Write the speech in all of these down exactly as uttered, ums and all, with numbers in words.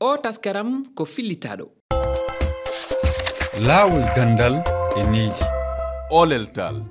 O taskaram ko fillitaaɗo. Laawol ganndal e nehdi. Oleltal.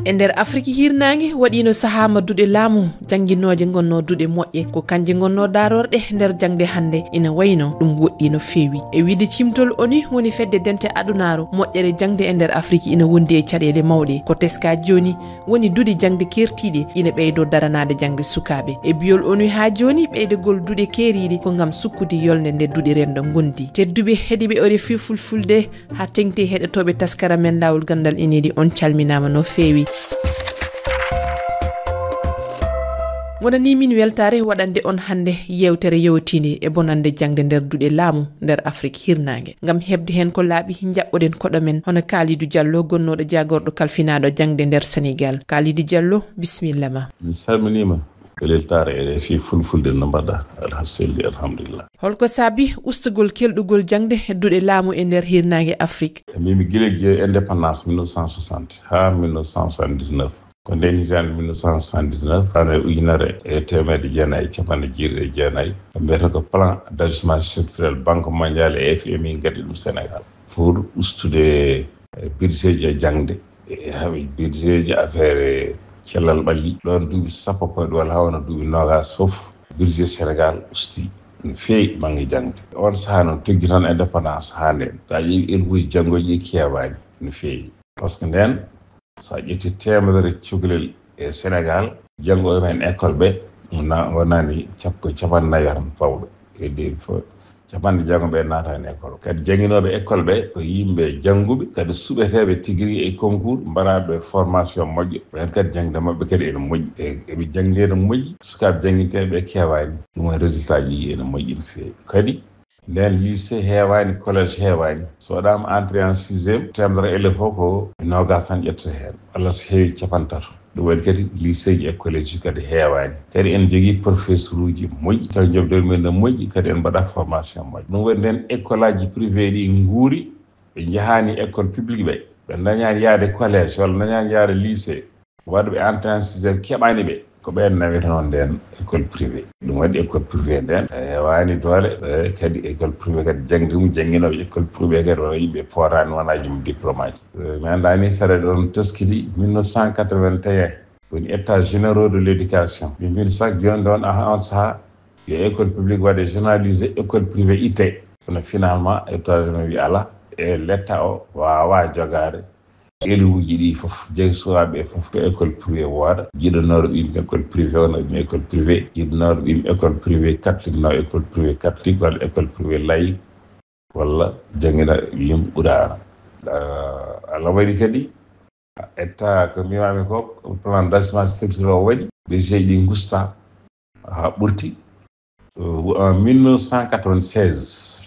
E nder Afiriki Hirnaange waɗiino sahaa ma duɗe laamu jannginooje ngonnoo duɗe moƴƴe. Ko kanje ngonnoo daarorɗe nder jaŋde hannde, ina wayno ɗum woɗɗii no feewi. E wiyde cimtol ONU woni fedde dente adunaaru, moƴƴere jaŋde e nder Afiriki ina wondi e caɗeele mawɗe. Ko teskaa jooni woni duɗe jaŋde keertiiɗe ina ɓeydoo daranaade jaŋde sukaaɓe. E biyol ONU haa jooni ɓeydegol duɗe keeriiɗe ko ngam sukkude yolnde nde duɗe renndo ngondi. Tedduɓe heɗiiɓe O R F I Fulfulde, haa teŋti heɗotooɓe taskara men Laawol Ganndal e Nehdi, on calminaama no feewi. Wonanii min weltaare waɗande on hannde yeewtere yowtiinde e bonannde jaŋde nder duɗe laamu nder Afiriki Hirnaange. Ngam heɓde heen ko laaɓi, njaɓɓoɗen koɗo men hono Kalidou Diallo, gonnooɗo jaagorɗo kalfinaaɗo jaŋde nder Senegaal. Kalidou Diallo, bisimilla ma. Mi salminiima. Weltaare R F I Fulfulde, no mbaɗɗaa? Alha-, selli, alhamdulillah. Holko saabi ustugol kelɗugol jaŋde e duɗe laamu e nder Hirnaange Afiriki? Min, mi gila indépendance mille neuf cent soixante haa mille neuf cent soixante-dix-neuf. Ko ndeen hitaande mille neuf cent soixante-dix-neuf, hitaande ujunere e teemedde jeenayi e capanɗe jeeɗiɗi e jeenayi, ɓe mbiyata ko plan d'ajustement structurel, Banque mondiale e F M I ngaddi ɗum Senegaal pour ustude, eh, budget ji jaŋde, e haɓe budget ji affaire cellal ɓalli. Ɗoon duuɓi sappo koyɗe walla haa wona duuɓi noogaas fof, budget Senegaal usti no feewi bannge jaŋde. Oon sahaa noon, tuggi tan indépendance haa ndeen, so a ƴeewi élève uji janngooji ɗi keewaani no feewi. Par ce que ndeen, so a ƴetti teemedere cukalel e Senegaal, janngooɓe men école ɓe, na-, wonaani cappo, capanɗe nayi tan pawɗo. E ɗi fof, capanɗe jeegom ɓe naataani école. Kadi jannginooɓe école ɓe ko yimɓe jannguɓe, kadi suɓeteeɓe tigi rigi e concours, mbaɗaaɓe formation moƴƴo. Ɓeen kadi jaŋde maɓɓe kadi ene moƴƴi. E, eɓe janngi ene moƴƴi, sukaaɓe jannginteeɓe ɓe keewaani. Ɗum woni résultat ji ene moƴƴi no feewi. Kadi ndeen, lycée heewaani, collège heewaani. So waɗaama entrée en sixième, teemedere élève fof ko noogaas tan ƴettata heen, walla so heewi capanɗe tato. Ɗum waɗi kadi lycée ji e collège ji kadi heewaani. Kadi en njogii professeur uji moƴƴi, taw njoɓdi men no moƴƴi, kadi en mbaɗa formation moƴƴo. Ɗum waɗi ndeen école aji privé ɗi nguuri, ɓe njahaani école publique ɓe, ɓe ndañaani yahde collège walla ndañaani yahde lycée. Waɗɓe entrée en sixième keɓaani ɓe, ko ɓeen naweteno ndeen école privée. Ɗum waɗi école privée ndeen heewaani doole, e kadi école privée kadi jaŋde mum jannginooɓe école privée kadi wona yimɓe pooraani, wona yimɓe diplôme aji. E, mi anndaa ni saɗa ɗoon teskiti mille neuf cent quatre-vingt et un, woni état généraux de l'éducation. Ɓe mbiyi chaque jooni ɗoon, aha, on sahaa yo école publique waɗe journalisé, école privée itte. Kono finalement, état généraux wi alaa, e l'État o waawaa jogaade élève uji ɗi fof, jeyi sukaaɓe fof ko école privée wooda. Jiɗanooɗo ɓiɓɓe école privée, wona ɓiɓɓe école privée. Jiɗanooɗo ɓiɓɓe école privée catholique, no école privée catholique, walla école privée laïque, walla janngina yimɓe Quraana. Ah, Allah waɗi kadi, etta ko mbiimaami ko, plan d'ajustement structurel o waɗi, B G ɗi ngusta haa ɓurti. Euh, en mille neuf cent quatre-vingt-seize,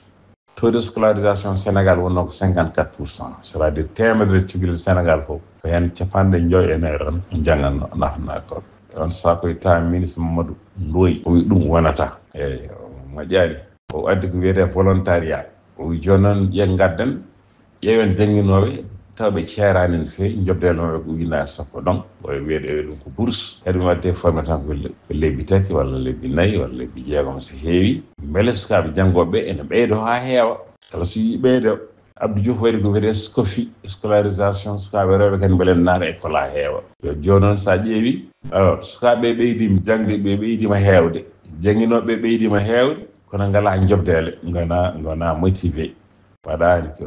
taux de scolarisation Sénégal wonnoo ko cinquante-quatre pour cent, c'est-à-dire teemedere cukalel Sénégal fof, ko heen capanɗe njoyo e nayi tan njannganno, naatnoo école. E on sahaa ko tawi ministre Mamadou Ndoye, o wi ɗum wonataa. Eeyi, moƴƴaani. O addi ko wiyetee volontariat. O wi jooni noon, ƴe ngadden, ƴeewen jannginooɓe taw ɓe ceeraani no feewi, njoɓdeele maɓɓe ko ujunaaji sappo. Donc, o wiyetee ɗum ko bourse. Kadi mi waɗde formé tan ko le-, ko lebbi tati walla lebbi nayi walla lebbi jeegom so heewi. Mbele sukaaɓe janngooɓe ɓe ene ɓeydoo haa heewa. Kala so yii ɓeydoo, Abdou Diouf waɗi ko wiyetee SCOFI, scolarisation sukaaɓe rewɓe kadi mbele naata école haa heewa. Yo jooni noon so a ƴeewi, alors, sukaaɓe ɓe ɓeydiima jaŋde, ɓe ɓeydiima heewde. Jannginooɓe ɓe ɓeydiima heewde, kono ngalaa njoɓdeele, ngonaa, ngonaa motivé. Waɗaani ko,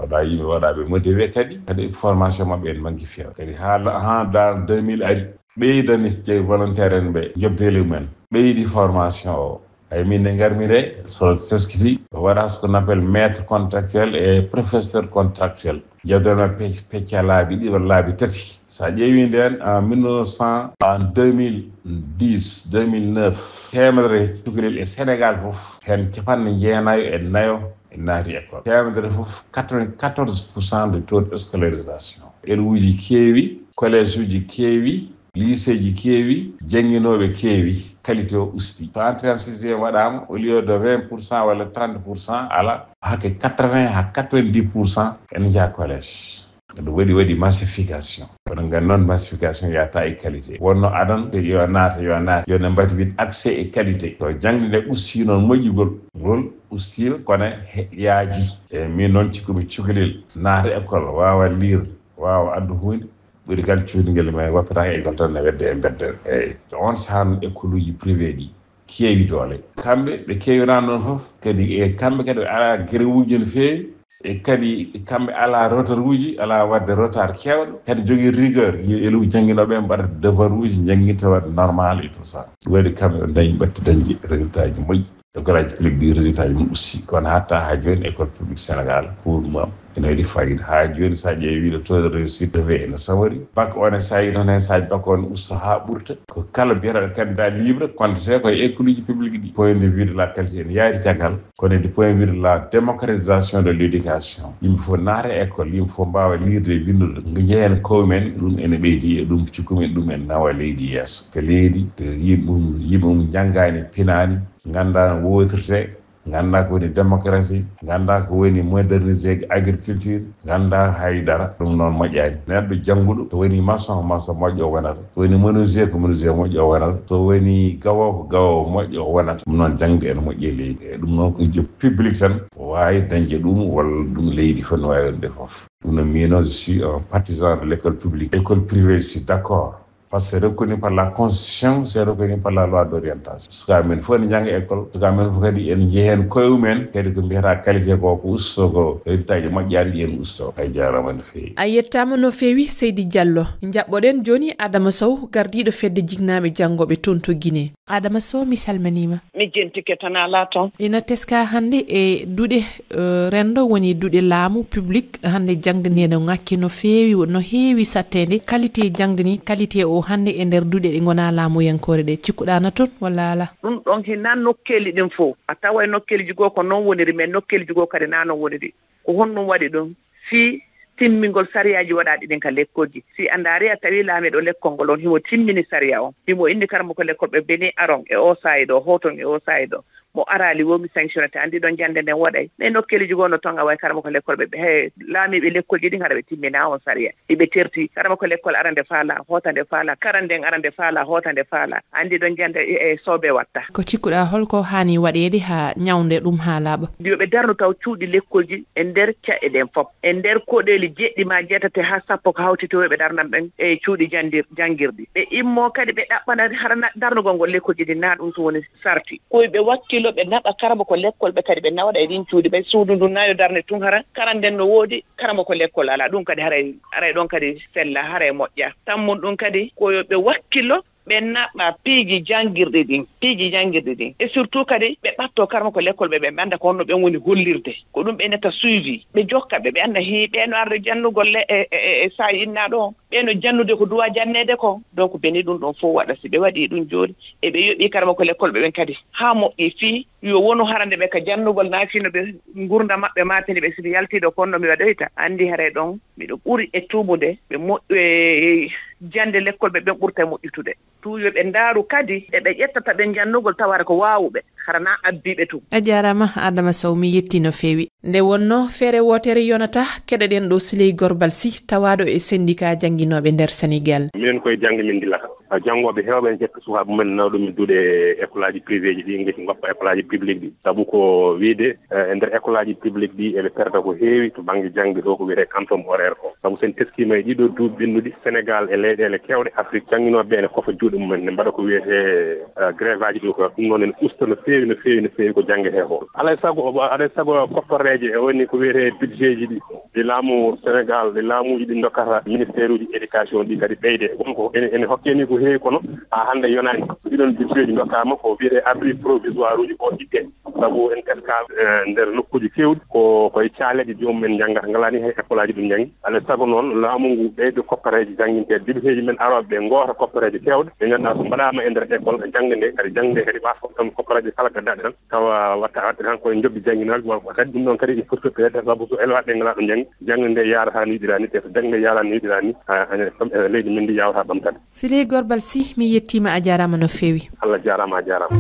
waɗaa yimɓe waɗaaɓe motivé kadi, kadi formation maɓɓe en manki feewa. Kadi haa, haa dans deux mille ari, ɓeydani jeyi volontaire en ɓe njoɓdeele mumen. Ɓeydi formation o. Ay, min nde ngarmi nde, so teskiti, waɗa ce qu'on appelle maître contractuel et professeur contractuel. Njoɓdeele maɓɓe pec-, pecca laabi ɗiɗi walla laabi tati. So a ƴeewi ndeen, en mille neuf cent, en deux mille dix, deux mille neuf, teemedere cukalel e Senegaal fof, heen capanɗe jeenayo e nayo e naati école. Teemedere fof, quatre-vingt-quatorze pour cent de taux de scolarisation. Éluuji keewi, collège uji keewi, lycée ji keewi, jannginooɓe keewi, qualité o usti. So entrée en sixième waɗaama, au lieu de vingt pour cent walla trente pour cent, alaa, hakke quatre-vingts haa quatre-vingt-dix pour cent ene njaha collège. Ɗum waɗi, waɗi massification. Kono ngan noon massification yahata e qualité. Wonno adan, yo naata, yo naata, yo ne mbaɗi win accès e qualité. To jangde nde usti noon moƴƴugol, ngol ustiima, kono he-, yaaji. E min noon cikkumi cukalel naata école, waawa lire, waawa addu huunde, ɓuri kal cuuɗingel ma wappata école tan ne wedde e mbedda. Eyyi, on saan école uji privé ɗi keewi doole. Kamɓe ɓe keewiraano noon fof, kadi e kamɓe kadi ɓe alaa grève uji no feewi, e kadi kamɓe alaa retard uji, alaa waɗde retard keewɗo, kadi jogii rigueur, yo élève jannginooɓe ɓe mbaɗa devoir uji, njannginta waɗde normal et tout ça. Ɗum waɗi kamɓe ɓe dañi, ɓe dañi résultat ji moƴƴi. École aji public ɗi résultat ji mum usti, kono hatta haa jooni école public Sénégal pour moi ene waɗi fayida. Haa jooni so a ƴeewi le taux de réussite de V ene sawori. Bac o ne so a yi tan heen, so a bac o ne usto haa ɓurta. Ko kala biyeteeɗo candidat libre compte ko e école uji public ɗi. Point de vue de la qualité ene yaari caggal, kono du point de vue de la démocratisation de l'éducation, yimɓe fof naata école, yimɓe fof mbaawa lire e winndude. Nde njehen koye men, ɗum ene ɓeydi, e ɗum cikkumi ɗum ene nawa leydi yeeso. Ko leydi to yimɓe mum, yimɓe mum njanngaani, pinaani, nganndaa no wootirtee, nganndaa ko woni démocratie, nganndaa ko woni moderniser agriculture, nganndaa hay dara. Ɗum noon moƴƴaani. Neɗɗo jannguɗo, so woni maçon, maçon moƴƴo o wonata. So woni menuisier, ko menuisier moƴƴo o wonata. So woni gawo, ko gawo moƴƴo o wonata. Ɗum noon jannde ene moƴƴi e leydi. E ɗum noon ko je public tan waawi dañde ɗum, walla ɗum leydi fof no waawi waɗde fof. Ɗum noon min noon, je suis un partisan de l'école publique. École privée, je suis d'accord. Parce que c'est reconnu par la constitution, c'est reconnu par la loi d'orientation. Suka men fof ne janga école, suka men fof kadi en njehen koye mumen, kadi ko mbiyata qualité ko, ko usto ko, résultat ji moƴƴaani ɗi en usto. A jarama no feewi. A yettama no feewi, Seydi Diallo. Jaɓɓoɗen joni Adama Sow, gardiɗo fedde jiknaɓe jangoɓe toon to Guinée. Adama Sow, mi salminima. Mi jentike tan ala toon. Ina teska hannde e duɗe, eh, renndo, woni duɗe laamu public. Hannde jangde nde no ŋakki no feewi, no heewi satteende. Qualité jangde ni, qualité o hannde e nder duɗe ɗe ngona laamuyankoore ɗe, cikkuɗa na toon walla ala? Ɗum ɗon hina nokkeeli ɗin fof. A tawa e nokkeeliji goo ko noon woniri, mais nokkeeliji goo kadi na noon woniri. Ko honɗum waɗi ɗum? Fii timmingol sariyaaji waɗaaɗi ɗin ka lekkolji. Si a ndaari a tawi laamiiɗo lekkol ngol on himo timmini sariya on, himo inni karamoko lekkol ɓe beni aron e o saa'i ɗo, hooton e o saa'i ɗo. Mo araali wo mi sanctionnete, anndi ɗon jannde nden waɗay. Mais nokkeeliji goo no ton a way karamoko lekkol ɓe, ɓe, he laamiiɓe lekkolji ɗin hara ɓe timmina on sariya. Hiɓe terti, karamoko lekkol arande faala, hootande faala, karanden arande faala, hootande faala. Anndi ɗon jannde e, e soobe watta. Ko cikkuɗa holko haani waɗeede haa ñawnde ɗum haa laaɓa? Yo ɓe darnu taw cuuɗi lekkolji e nder ca'e ɗen fof. E nder koɗeeli jeɗɗi maa jeetati haa sappo ko hawti to yo ɓe darnan ɓen e cuuɗi jandir-, janngirɗi. Ɓe immoo kadi ɓe ɗaɓɓana hara na-, darnugol ngol lekkolji ɗin na ɗum tun woni sarti. Ko ɓe wakkilo ɓe naɓa karamoko lekkol ɓe kadi ɓe nawaɗa e ɗin cuuɗi ɓe suudu ndun na yo darne tun hara karanden no woodi karamoko lekkol alaa. Ɗum kadi haray, haray ɗon kadi sella, haray moƴƴa. Tammun ɗum kadi ko yo ɓe wakkilo ɓe naɓa piiji janngirɗi ɗin, piiji janngirɗi ɗin. E surtout kadi ɓe ɓatto karamoko lekkol ɓe, ɓe ɓe annda ko honno ɓen woni hollirde. Ko ɗum ɓe netta suivi. Ɓe jokka ɓe, ɓe annda hii ɓe no arde jannugol le-, e, e, e, e saa'i inna ɗo. Ɓe no jannude ko duwa janneede ko. Donc beni ɗum ɗon fof waɗa. Si ɓe waɗi ɗum jooni, e ɓe yoɓi karamoko lekkol ɓe ɓen kadi. Haa moƴƴi fii yo wonu harande ɓe ka jannugol na fii no ɓe ngurnda maɓɓe maatini ɓe si mi yaltii ɗo ko honno mi waɗoyta. Anndi haray ɗon miɗo ɓuri e tuubude ɓe moƴƴu e jannde lekkol ɓe ɓen ɓurta e moƴƴutude. Tun yo ɓe ndaaru kadi e ɓe ƴettata ɓen janndugol tawa hara ko waawuɓe, hara na abbiiɓe tun. A jaaraama, Adama Sow, mi yetti no feewi. Nde wonno feere wootere yonata, keɗoɗen ɗo Siley Gorbal Sy, tawaaɗo e sendika jannginooɓe nder Senegal. Minen koye jannde min ndillata. A, janngooɓe heewɓe en ƴetta sukaaɓe mumen nawa ɗum e duɗe école aji privé ji ɗi, ngeti ngoppa école aji public ɗi. Sabu ko wiide, eh, e nder école aji public ɗi eɓe perda ko heewi to bannge jannde ɗo ko wiyetee quantum horaire ko. Sabu sen teskiima e ɗiɗo duuɓi ɓennuɗi, Senegal e leyɗeele keewɗe Afrik, jannginooɓe ɓe ene kofa juuɗe mumen, ne mbaɗa ko wiyetee, eh, grève aji ɗo ko. Ɗum noon ene usta no feewi, no feewi, no feewi ko janngetee ko. Alaa e sago, alaa e sago koppareeje, e woni ko wiyetee budget ji ɗi, ɗi laamu Senegal, ɗi laamuuji ɗi ndokkata ministère uji éducation ɗi kadi ɓeyde. Won ko ene, ene hokke ni ko heewi, kono haa hannde yonaani. Ɗiɗon budget ji ndokkaama ko wiyetee abri provisoire uji ko itte. Sabu en teskaama, eh, nder nokkuuji keewɗi, ko, ko e caaleeje joomum en njanngata, ngalaa ni hay école aji ɗum njanngi. Alaa e sago noon, laamu ngu ɓeyda koppareeje jannginteeɗe. Debiteeji men arooɓe ɓe ngoota koppareeje keewɗe, ɗe ngannduɗaa so mbaɗaama e nder école, jannde nde, kadi jannde nde kadi waasa tan koppareeje kala gaddaɗe tan, tawa watta, watta tan koye njoɓdi jannginooɓe, walla ko kadi ɗum ɗon kadi ene foti toppiteede, sabu so elwaaɓe ɓe ngalaa ɗo njanngi, jannde nde yaarata no yiɗiraa ni, te so jannde nde yaaraani no yiɗiraa ni, a, a, leydi men ndi yaawata ɓamtaade. Siley Gorbal Sy, mi yettiima, a jaaraama no feewi. Allah jaaraama, a jaaraama.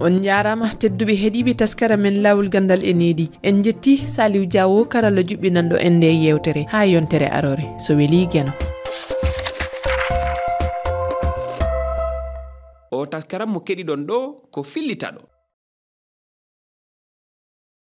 On njaaraama, tedduɓe heɗiiɓe taskara men Laawol Ganndal e Needi. En njetti Saliou Diawo, karalla juɓɓinanɗo en nde yeewtere. Haa yontere aroore, so welii Geno. O taskara mo keɗiɗon ɗo ko fillitaɗo.